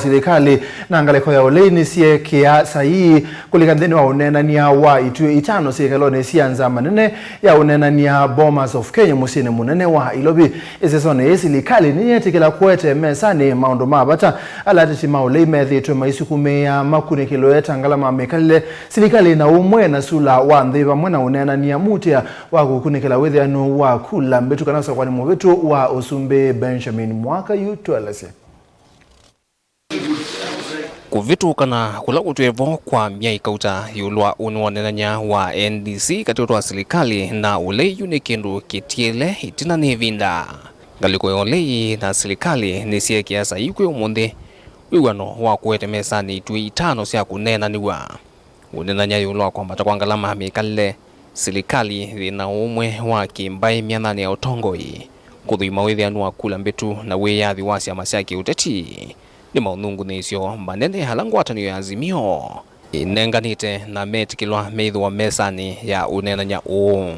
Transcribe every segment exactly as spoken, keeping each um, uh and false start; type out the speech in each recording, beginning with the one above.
Silikalĩ na ngalĩko ya ũlei nĩsyeekĩa saii kũlika nthĩnĩ wa ũneenany'a wa ituĩ itano syĩkalonĩ sya nzama nene ya ũneenany'a, Bomas of Kenya, mũsyĩnĩ mũnene wa Ilovi. Ĩsesonĩ yĩĩ, silikalĩ nĩyeetĩkĩla kũete mesanĩ maũndũ ma vata ala ateti ma ũlei methĩĩtwe maisukumĩĩa makunĩkĩlwe ta ngalama, mĩkalĩle, silikalĩ na ũmwe na sula wa nthĩ, vamwe na ũneenany'a muutĩa wa kũkunĩkĩla wĩthĩanu wa kula mbĩtu kana ũsakũani mũvĩtu wa Ũsumbĩ Benjamin Mwaka. Yu tũelesye. Kũvĩtũkana kũla kũtwĩe vo kwa myei kauta ĩũlũ wa ũnĩ wa ũneenany'a wa N D C katĩ wa silikalĩ na ũlei, yu nĩ kĩndũ kĩtiele ĩtina nĩ ĩvinda. Ngalĩko ya ũlei na silikalĩ nĩsyeekĩa saii kwĩ ũmũnthĩ wĩw'ano wa kũete mesanĩ ituĩ itano sya kũneenanĩw'a. Ũneenany'a ĩũlũ wa kwambata kwa ngalama, mĩkalĩle, silikalĩ, thĩna ũmwe wa kĩmbaĩ, myathanĩ ya ũtongoi, kũthũima wĩthĩanu wa kula mbĩtu, na wĩyathi wa syama sya kĩũteti nĩ maũnungunĩĩsyo manene ala ngwatanĩo ya Azimio ĩnenganĩte na metĩkĩlwa meĩthĩwa mesanĩ ya ũneenany'a ũũ.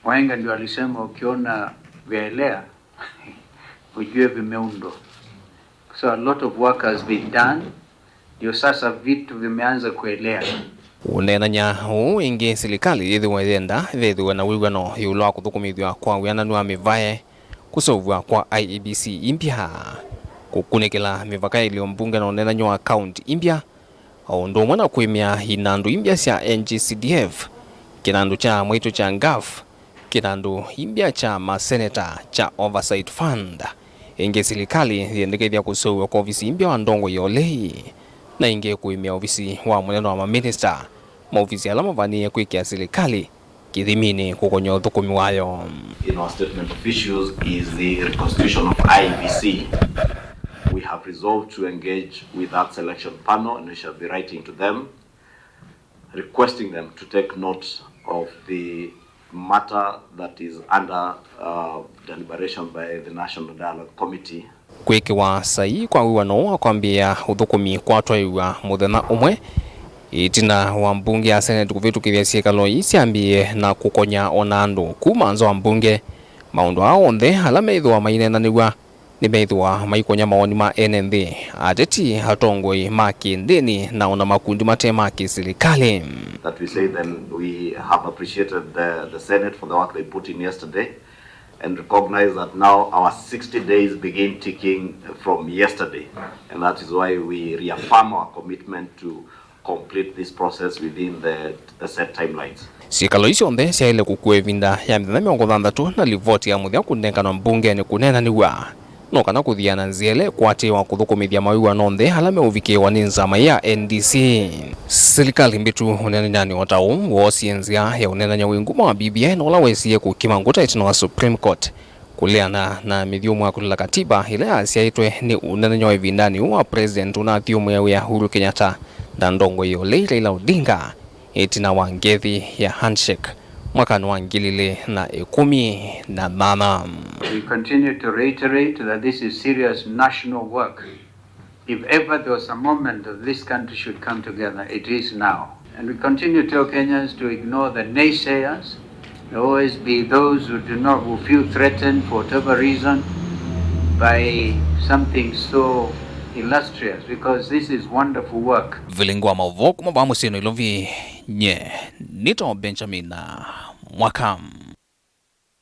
Wahenga ndio alisema, "Ukiona vyaelea, ujue vimeundwa." So a lot of work has been done. Ndio sasa vitu vimeanza kuelea. Ũneenany'a ũũ ĩngĩ, silikalĩ yĩthĩwe yenda vethĩwe na wĩw'ano ĩũlũ wa kũthũkũmĩthw'a kwa wĩananu wa mĩvae, kũseũvw'a kwa I E B C imbya, kũkunĩkĩla mĩvaka ya ilio mbunge na ũneenany'a wa kaunti imbya, o ũndũ ũmwe na kwĩmĩa inandũ imbya sya N G C D F, kĩnandũ kya mwaitũ kya ngaf, kĩnandũ imbya kya maseneta kya Oversight Fund. Ĩngĩ, silikalĩ yĩendekethya kũseũvw'a kwa ovisi imbya wa ndongoi ya ũlei, na ĩngĩ kũĩmĩa ovisi wa mũnene wa maminista, maovisi ala mavanĩĩe kwĩkĩa silikalĩ kĩthiminĩ kũkony'a ũthũkũmi wayo. In our statement of issues is the reconstitution of I E B C. We have resolved to engage with that selection panel and we shall be writing to them requesting them to take note of the matter that is under, uh, deliberation by the National Dialogue Committee. Kwĩkĩwa saii kwa wĩw'ano wa kwambĩĩa ũthũkũmi kwatwaĩw'a mũthenya ũmwe ĩtina wa mbunge ya Senate kũvĩtũkĩthya syĩkalo ii syambĩĩe na kũkonya ona andũ kuma nza wa mbunge. Maũndũ aa onthe ala meĩthĩwa maineenanĩw'a nĩmeĩthĩwa maikony'a mawoni ma ene nthĩ, ateti, atongoi ma kĩndĩni, na ona makundi mate ma kĩsilikalĩ. That we say then we have appreciated the, the Senate for the work they put in yesterday and recognize that now our sixty days begin ticking from yesterday, and that is why we reaffirm our commitment to complete this process within the, the set timelines. Syĩkalo ii syonthe syaĩle kũkua ĩvinda ya mĩthenya mĩongo thanthatũ na livoti ya mũthya kũnenganwa mbungenĩ kũneenanĩw'a, no kana kũthiana nzĩa ĩla ĩkwatĩĩwa kũthũkũmĩthya mawĩw'ano onthe ala meũvikĩĩwa nĩ nzama ya N D C. Silikalĩ mbĩtu ũneenanyanĩ o ta ũu woosie nzĩa ya ũneenany'a wĩ nguma wa B B I na ũla wesie kũkima ngũta ĩtina wa Supreme Court. Kũleana na mĩthyũmũa kũlila katiba ĩla yasyaĩtwe nĩ ũneenany'a wa ĩvindanĩ ũũ wa President ũnathyũmũĩa wĩa Uhuru Kenyatta na ndongoi ya ũlei Raila Odinga ĩtina wa ngethi ya handshake mwakanĩ wa ngili ilĩ na ĩkũmi na nyanya. We continue to reiterate that this is serious national work. If ever there was a moment that this country should come together, it is now. And we continue to tell Kenyans to ignore the naysayers. There will always be those who do not, who feel threatened for whatever reason by something so illustrious, because this is wonderful work. Vilingi wa maũvoo kuma vaa mũsyĩ Nairobi, nye nĩtawa Benjamin Mwaka.